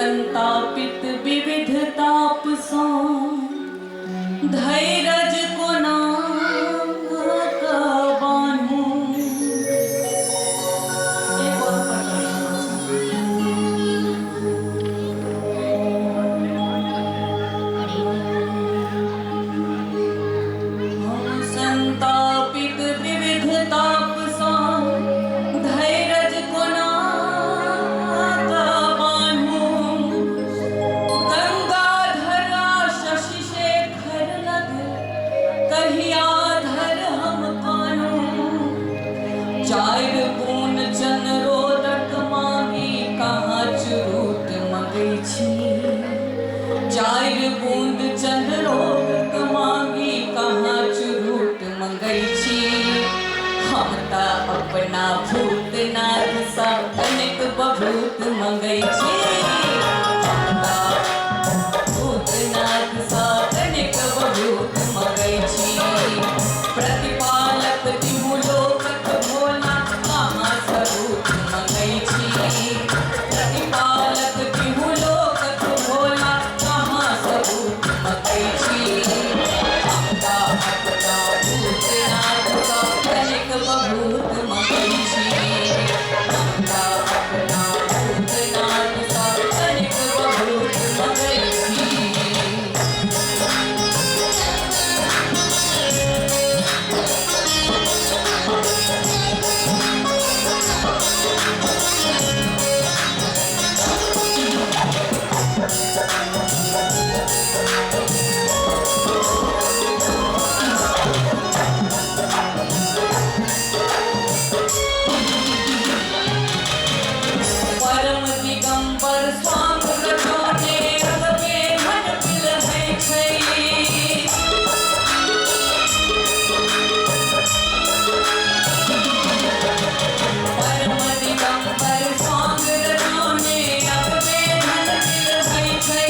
संतापित विविध ताप सँ धैरज कोना कऽ बान्हू। एक और हम संतापित विविध ताप सँ धैरज कोना कऽ बान्हू। गंगाधरा शशि शेखर लग कहिया धर हम कानू। चारि बून चनरोदक मांगी कहाँ चुरूट मंगै छी। चारि बूंद चंद्रोदक मांगी कहाँ चुरूट मंगै छी। हम तऽ अपना भूतनाथ सँ कनिक बभूत मंगै छी। हम तऽ भूतनाथ सँ कनिक बभूत मंगै छी। प्रतिपालक तिहु लोकक भोला कहाँ सबूत मंगै छी। प्रतिपालक तिहु लोकक भोला कहाँ सबूत मंगै छी। हम तऽ अपना भूतनाथ सँ कनिक बभूत मंगै छी। हम तऽ अपना भूतनाथ सँ कनिक बभूत मंगै छी। परम दिगंबर स्वांग रचौने अगबे घन बिलहै छै। परम दिगंबर स्वांग रचौने अगबे घन बिलहै छै।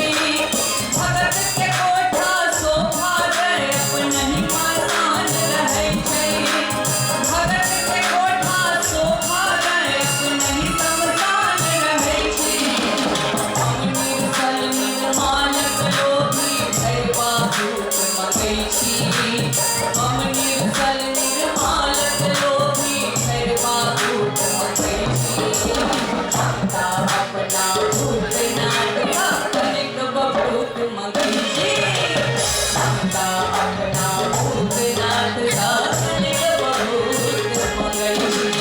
भगत के कोठा शोभा दय अपनहि पाषाण रहै छै। भगत के कोठा शोभा दय अपनहि शमशान रहै छै। हम निर्जल निर्मालक लोभी भैरवा भूत मंगै छी। हम निर्जल निर्मालक लोभी भैरवा भूत मंगै छी। हम तऽ अपना भूतनाथ सँ कनिक बभूत मंगै छी। हम तऽ अपना भूतनाथ सँ कनिक बभूत मंगै छी।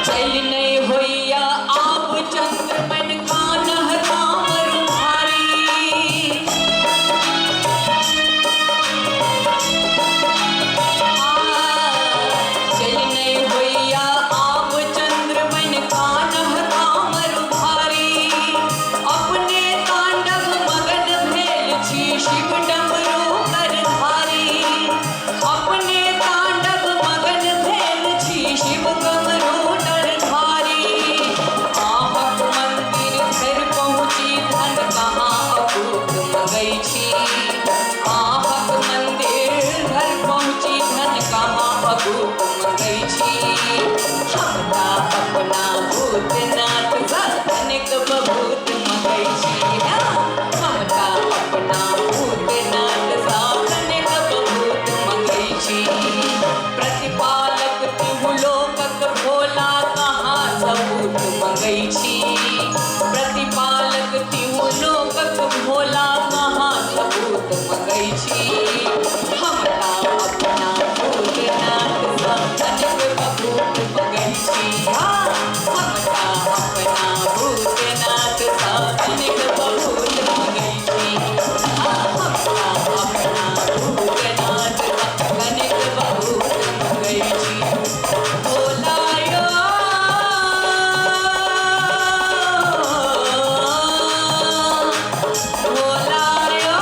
चलि नहि होइया आब चंद्रमन कान्ह तामर भारी। चलि नहि होइया आब चंद्रमन कान्ह तामर भारी। अपने तांडव मगन भेल छी शिव डमरू कर धारी। अपने तांडव मगन भेल छी शिव कमरू नरधारी। अहाँक मंदिर धरि पहुँची धन कहाँ अकूत मंगै छी। अहाँक मंदिर धरि पहुँची धन कहाँ अकूत मंगै छी। हम तऽ अपना भूतनाथ सँ कनिक बभूत मंगै छी। हम तऽ अपना भूतनाथ सँ कनिक बभूत मंगै छी। प्रतिपालक तिहु लोकक भोला कहाँ सबूत मंगै छी। प्रतिपालक तिहु लोकक भोला कहाँ सबूत मंगै छी। हम तऽ अपना भूतनाथ सँ कनिक बभूत मंगै छी। हाँ, हम तऽ अपना भूतनाथ सँ कनिक बभूत मंगै छी। हाँ, हम तऽ अपना भूतनाथ सँ कनिक बभूत मंगै छी। भोला यो, भोला यो।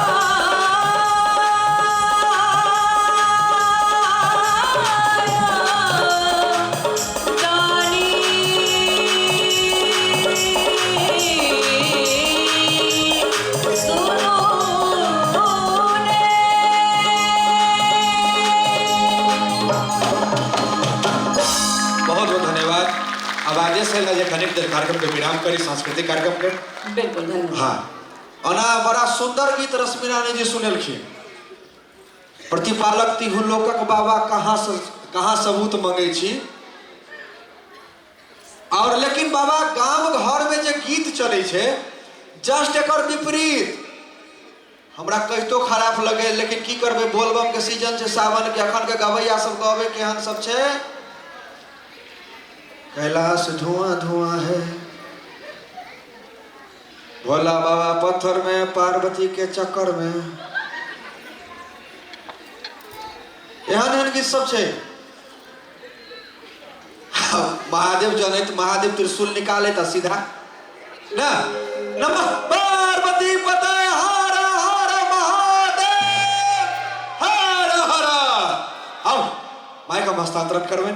कार्यक्रम के विराम करी, सांस्कृतिक कार्यक्रम के। बिल्कुल, धन्यवाद। हाँ, ओना बड़ा सुंदर गीत रश्मि रानी जी सुनेलखिन। प्रतिपालक तिहु लोकक बाबा कहाँ से कहाँ सबूत मंगे छी। और लेकिन बाबा गाम घर में जे गीत चले छे जस्ट एकर विपरीत। हमरा कहितो खराब लगे लेकिन की करबे, बोलबम के सीजन छे, सावन के, अखन के गवैया सब गवे केहन सब छे। कैलाश धुआं धुआं है, भोला बाबा पत्थर में, पार्वती के चक्कर में, एहन एहन गीत सब छे। महादेव जनैत महादेव त्रिशूल निकाले त सीधा ना नमः पार्वती पते हर हर महादेव हर हर। आओ माइक हम हस्तांतरण करबे।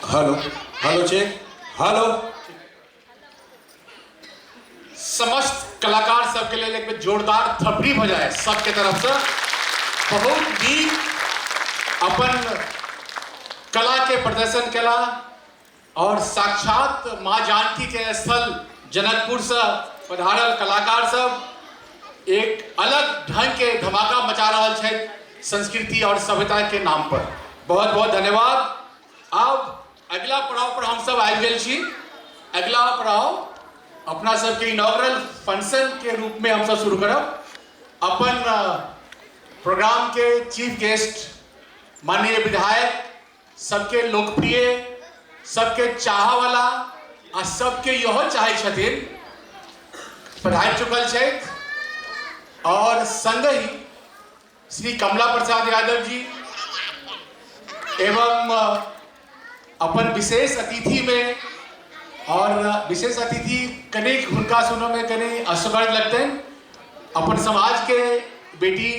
Hello hello check hello. समस्त कलाकार सबके लेल एक बेर जोरदार थपड़ी भ जाए सबके तरफ से। बहुत नीक अपन कला के प्रदर्शन केला और साक्षात माँ जानकी के स्थल जनकपुर से पधारल कलाकार सब एक अलग ढंग के धमाका मचा रहल छथि संस्कृति और सभ्यता के नाम पर। बहुत बहुत धन्यवाद। अब अगला पड़ाव पर हम सब आबि गेल छी। अगला पड़ाव अपना सबके इनॉग्रल फंक्शन के रूप में हम सब शुरू करब। अपन प्रोग्राम के चीफ गेस्ट माननीय विधायक, सबके लोकप्रिय, सबके चाह वाला आ सबके इहो चाहै छथिन, पधारि चुकल छथि। और संगहि श्री कमला प्रसाद यादव जी एवं अपन विशेष अतिथि में, और विशेष अतिथि कनेक हुनका सुनने में कने असौकर्य लगतनि, अपन समाज के बेटी,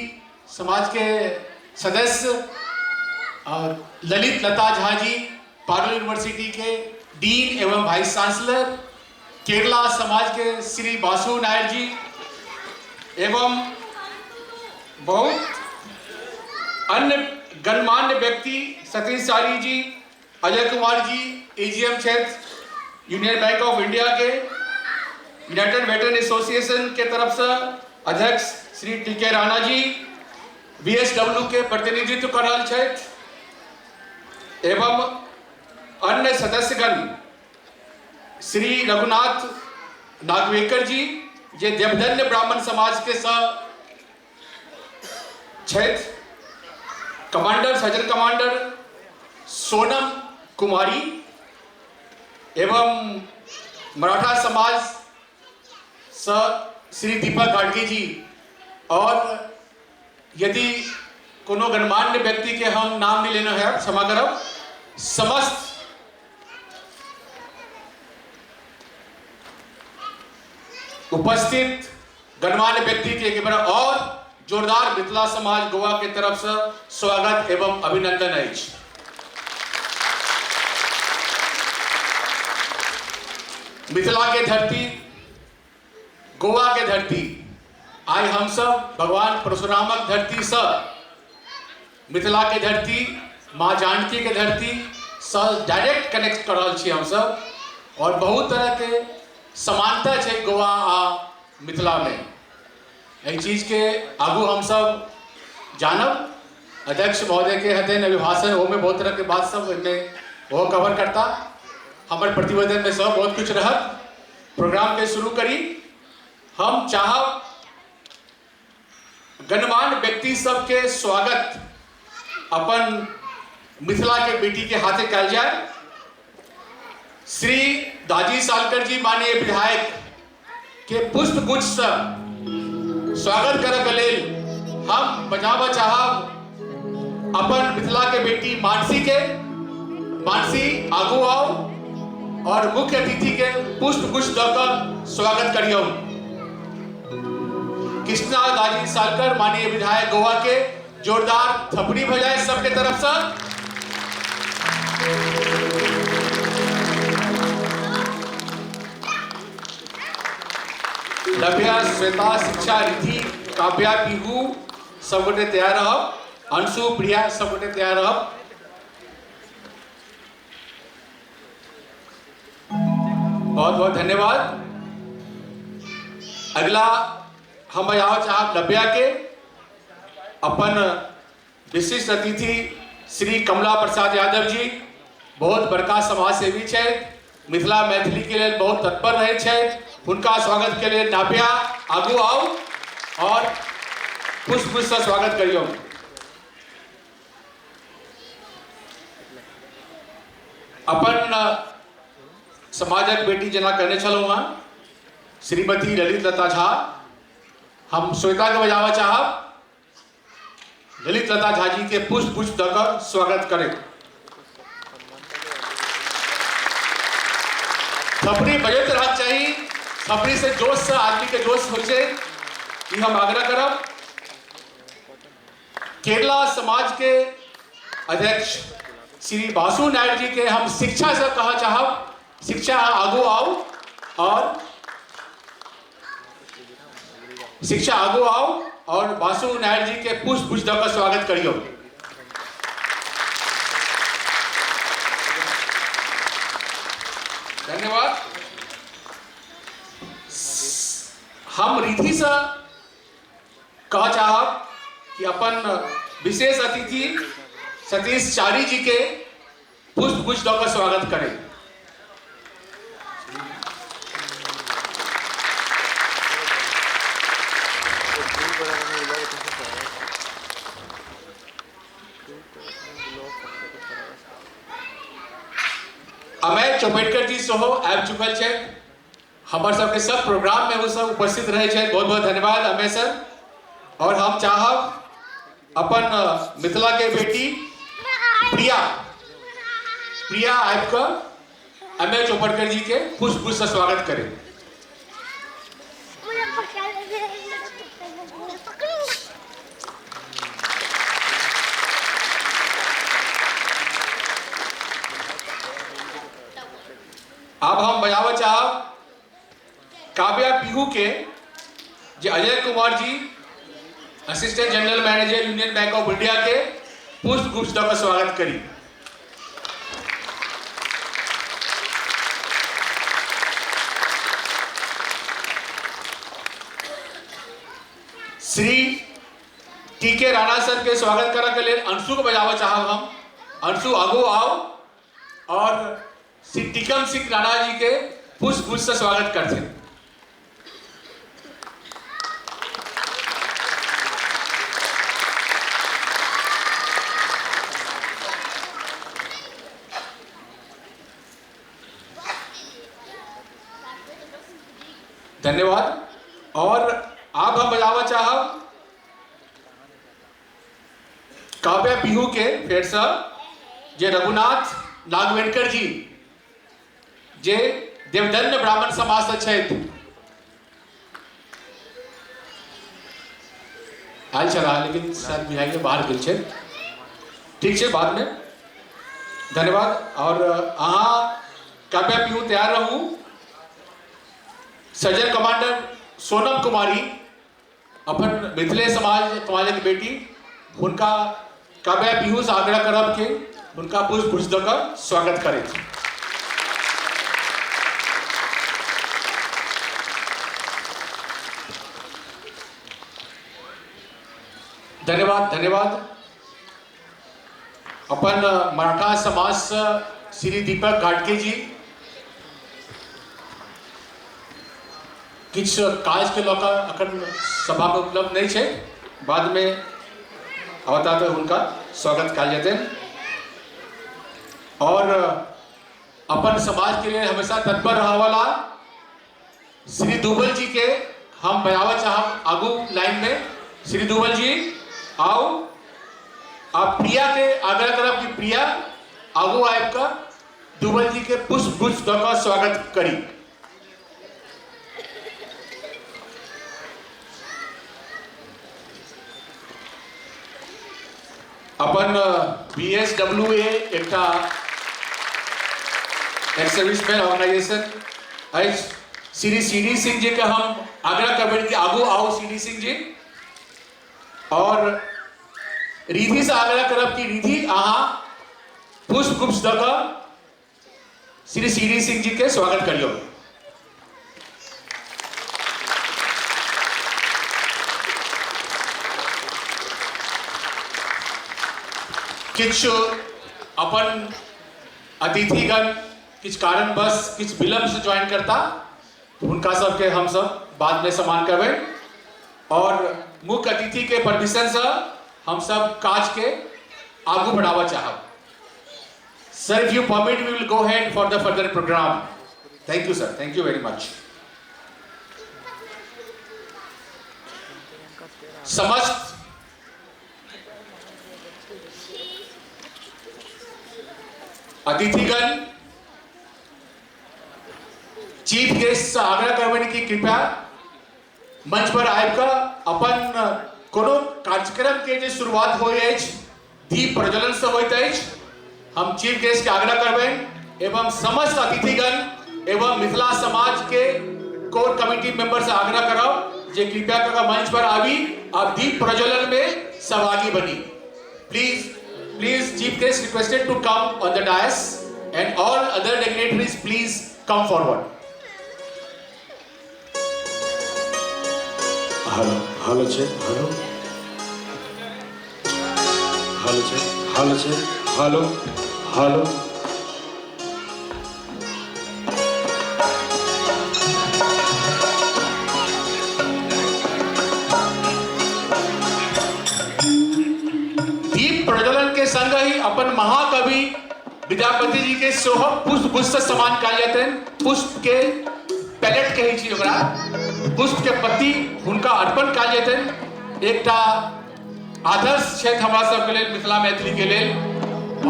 समाज के सदस्य ललित लता झा जी, पारुल यूनिवर्सिटी के डीन एवं वाइस चांसलर, केरला समाज के श्री बासु नायर जी एवं बहुत अन्य गणमान्य व्यक्ति सतीश चारी जी, अजय कुमार जी, एजीएम क्षेत्र यूनियन बैंक ऑफ इंडिया के, यूनाइटेड वेटरन एसोसिएशन के तरफ से अध्यक्ष श्री टी के राणा जी, बीएसडब्ल्यू के प्रतिनिधित्व कर रहल छथि एवं अन्य सदस्यगण श्री रघुनाथ नागवेकर जी जे देवधन्य ब्राह्मण समाज के सह छथि, कमांडर सजन कमांडर सोनम कुमारी एवं मराठा समाज स श्री दीपक गाडगे जी। और यदि कोनो गणमान्य व्यक्ति के हम नाम नहीं लेना है क्षमा करब। समस्त उपस्थित गणमान्य व्यक्ति के एक बार और जोरदार मिथिला समाज गोवा के तरफ से स्वागत एवं अभिनंदन अछि। मिथिला के धरती, गोवा के धरती, आइ हम सब भगवान परशुरामक धरती से मिथिला के धरती, माँ जानकी के धरती से डायरेक्ट कनेक्ट कर रहल छी हम सब, और बहुत तरह के समानता छै गोवा आ मिथिला में। एहि चीज के आगू हम सब जानब। अध्यक्ष महोदय के हतेन अभिभाषण, ओहिमे बहुत तरह के बात सब ओहिमे ओहो कवर करता। हमर प्रतिवेदन में सब बहुत कुछ रहत। प्रोग्राम के शुरू करी। हम चाहब गणमान्य व्यक्ति सबके स्वागत अपन मिथिला के बेटी के हाथे कयल जाए। श्री दाजी सालकर जी माननीय विधायक के पुष्प गुच्छ से स्वागत करे के लेल हम बजाबऽ चाहब अपन मिथिला के बेटी मानसी के। मानसी आगू आओ और मुख्य अतिथि के पुष्प गुच्छ दऽ कऽ स्वागत करियौ। कृष्णा दाजी सालकर माननीय विधायक गोवा के जोरदार थपड़ी बजाए सबके तरफ से। नव्या, श्वेता, शिक्षा, रिधि, काव्या, पीहू सब गोटे तैयार रहब। अंशु, प्रिया सब गोटे तैयार रहब। बहुत बहुत धन्यवाद। अगला हम बजाओ चाहब नव्या के अपन विशिष्ट अतिथि श्री कमला प्रसाद यादव जी, बहुत बड़का समाज सेवी छथि, मिथिला मैथिली के लेल बहुत तत्पर रहै छथि। हुनका स्वागत के लेल नाव्या आगू आउ और पुष्प पुष्प से स्वागत करियौ। अपन समाजक बेटी जेना कहने छलहुँ हँ श्रीमती ललित लता झा, हम श्वेता के बजाबऽ चाहब ललित लता झा जी के पुष्प पुष्प दऽ कऽ स्वागत करें। थपड़ी बजैत रहक चाही, थपड़ी से जोश से आदमी के जोश होइ छै, ई हम आग्रह करब। केरला समाज के अध्यक्ष श्री बासु नायर जी के हम शिक्षा से कह चाहब, शिक्षा आगू आओ और शिक्षा आगू आओ और बासु नायर जी के पुष्प पुष्प दऽ कऽ स्वागत करियौ। धन्यवाद। हम रिधि से कह चाहब कि अपन विशेष अतिथि सतीश चारी जी के पुष्प गुच्छ दऽ कऽ स्वागत करें। अमय चौपेटकर जी सेहो आबि चुकल छथि, हमर सबके सब प्रोग्राम में ओ सब उपस्थित रहै छथि। बहुत बहुत धन्यवाद अमय सर। और हम चाहब अपन मिथिला के बेटी प्रिया, प्रिया आबि कऽ अमय चौपटकर जी के पुष्प पुष्प से स्वागत करें। अब हम बजाबऽ चाहब काव्या पीहू के, जे Ajay Kumar ji assistant general manager Union Bank of India के पुष्प गुच्छ दऽ कऽ स्वागत करी। श्री टी के राणा सर के स्वागत करऽ के लेल अंशु के बजाबऽ चाहब हम। अंशु आगू आओ और श्री टीकम सिंह राणा जी के पुष्प गुच्छ से स्वागत करते हैं। धन्यवाद। और आप हम बजावा चाहब काव्या पीहू के फेर से, जे रघुनाथ नागवेणकर जी जे देवधन्य ब्राह्मण समाज से छथि, आयल छलाह लेकिन शायद बुझाइए बाहर गेल छथि। ठीक छै, बाद में धन्यवाद। और अहाँ काव्या पीहू तैयार रहू। सजन कमांडर सोनम कुमारी अपन मिथिले समाज समाजक बेटी, हुनका काव्या पीहू से आग्रह करब कि हुनका पुष्प गुच्छ दऽ कऽ स्वागत करैत। धन्यवाद धन्यवाद। अपन मराठा समाज से श्री दीपक घाटके जी किछु काजके लऽ कऽ अखन सभामे उपलब्ध नहि छै, बादमे औता तऽ हुनका स्वागत कयल जेतनि। और अपन समाजके लेल हमेशा तत्पर रहऽवला श्री दुबल जी के हम बजाबऽ चाहब आगू लाइन में। श्री दुबल जी आउ, आप प्रिया के आग्रह करब कि प्रिया आगू आबि कऽ दुबल जी के पुष्प गुच्छ दऽ कऽ स्वागत करी। अपन बी एस डब्ल्यू ए एकटा एक्स सर्विसमैन ऑर्गेनाइजेशन अछि। श्री सी डी सिंह जी के हम आग्रह करबनि कि आगू आउ सी डी सिंह जी। और रिधि से आग्रह करब कि रिधि अहाँ पुष्प गुप्त दऽ कऽ श्री सी डी सिंह जी के स्वागत करियौ। किछु अपन अतिथिगण किछु कारणवश किछु विलम्ब से ज्वाइन करता, हुनका सबके हमसब बाद में सम्मान करबै और मुख्य अतिथि के परमिशन से हमसब काज के आगू बढ़ावा चाहब। Sir, if you permit, we will go ahead for the further program. Thank you, sir. Thank you very much. समस्त अतिथिगण चीफ गेस्ट से आग्रह करबनि कि कृपया मंच पर आबि कऽ अपन कोनो कार्यक्रम के जे शुरुआत होइत अछि दीप प्रज्वलन से होइत अछि। हम चीफ गेस्ट के आग्रह करबनि एवं समस्त अतिथिगण एवं मिथिला समाज के कोर कमिटी मेंबर से आग्रह करब जे कृपया कऽ मंच पर आबी आ दीप प्रज्वलन में सहभागी बनी। Please please chief guest requested to come on the dais and all other dignitaries please come forward. Hello hello छै हेलो हेलो छै हेलो छै हेलो हेलो। दीप प्रज्वलन के संग ही अपन महाकवि विद्यापति जी के सोह पुष्प गुच्छ से सम्मान कयल जेतनि। पुष्प के पैलेट कहै छी ओकरा, पुष्प के पत्ती हुनका अर्पण कयल जेतनि। एकटा आदर्श छथि हमरा सबके लेल, मिथिला मैथिली के लेल।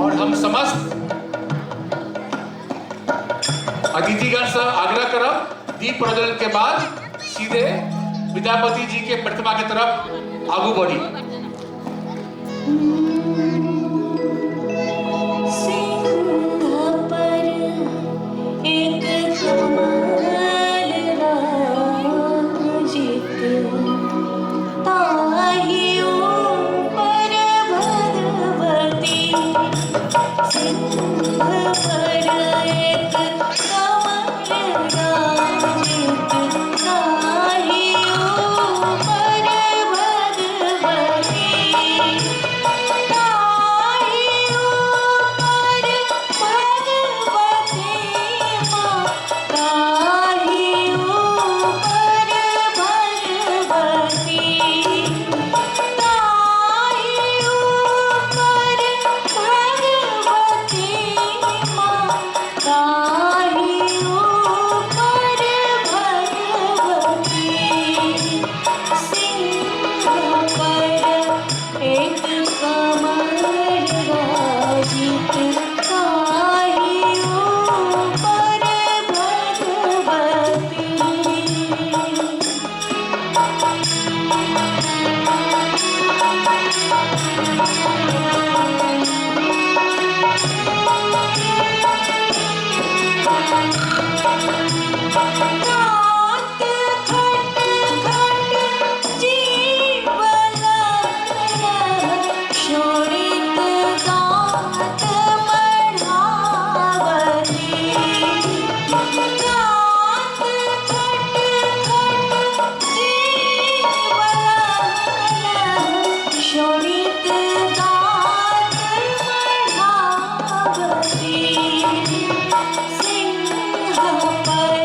और हम समस्त अतिथिगण से आग्रह करब दीप प्रज्वलन के बाद सीधे विद्यापति जी के प्रतिमा के तरफ आगू बढ़ी। सिंह पर एक कमल राजित, ताहि ऊपर भगवती। सिंह पर एक कमल राजित, ताहि ऊपर भगवती। ताहि ऊपर भगवती माँ, ताहि ऊपर भगवती। ताहि ऊपर भगवती माँ, ताहि ऊपर भगवती। सिंह पर एक कमल राजित, ताहि ऊपर भगवती। दाँत खट खट जीवला, शोणित दाँत बढ़ावती। दाँत खट खट जीवला, शोणित दाँत बढ़ावती। सिंह पर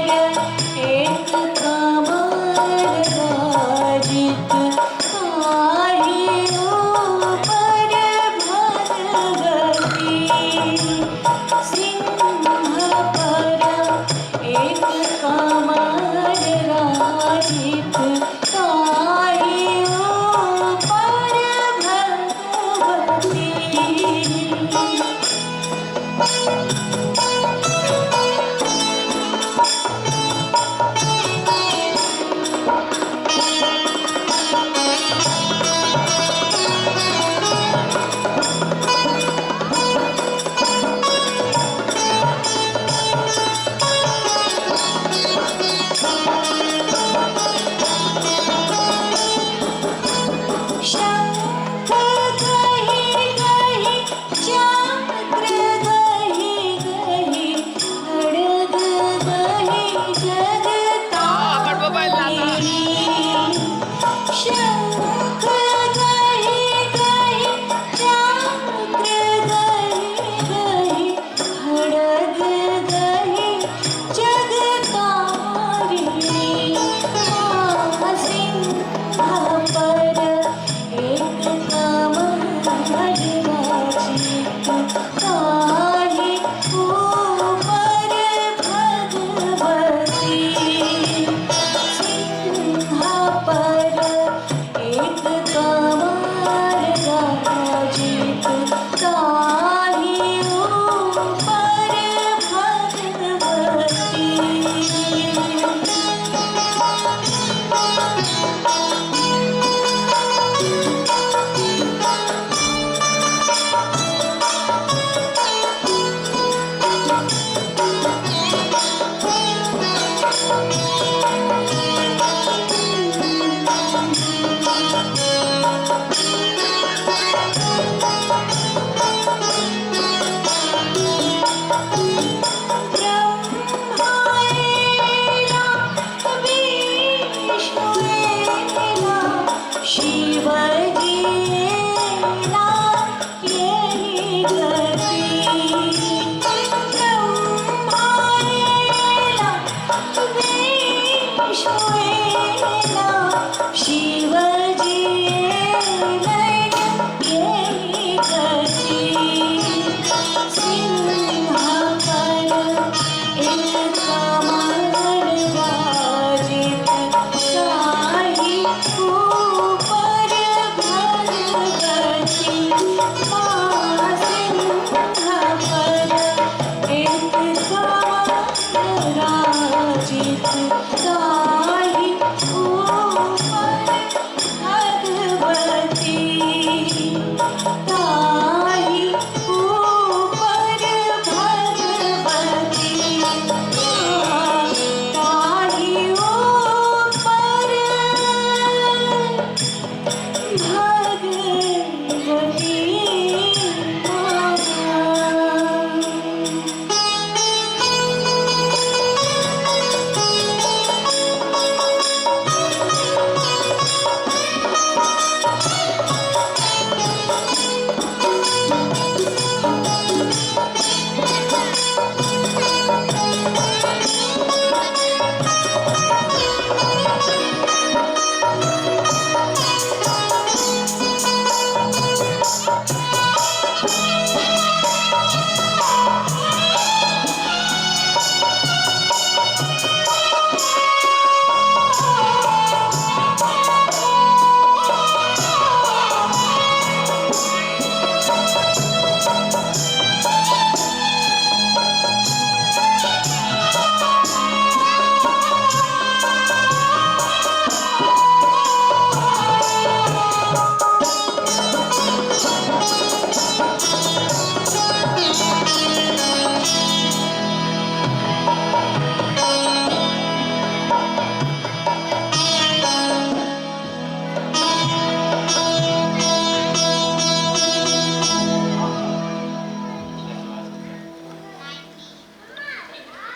विश्वेला शिवजी एलैन एहि गति। सिंह पर एक कमल राजित ताहि ऊपर भगवती माँ। सिंह पर एक कमल राजित ताहि ऊपर भगवती। ताहि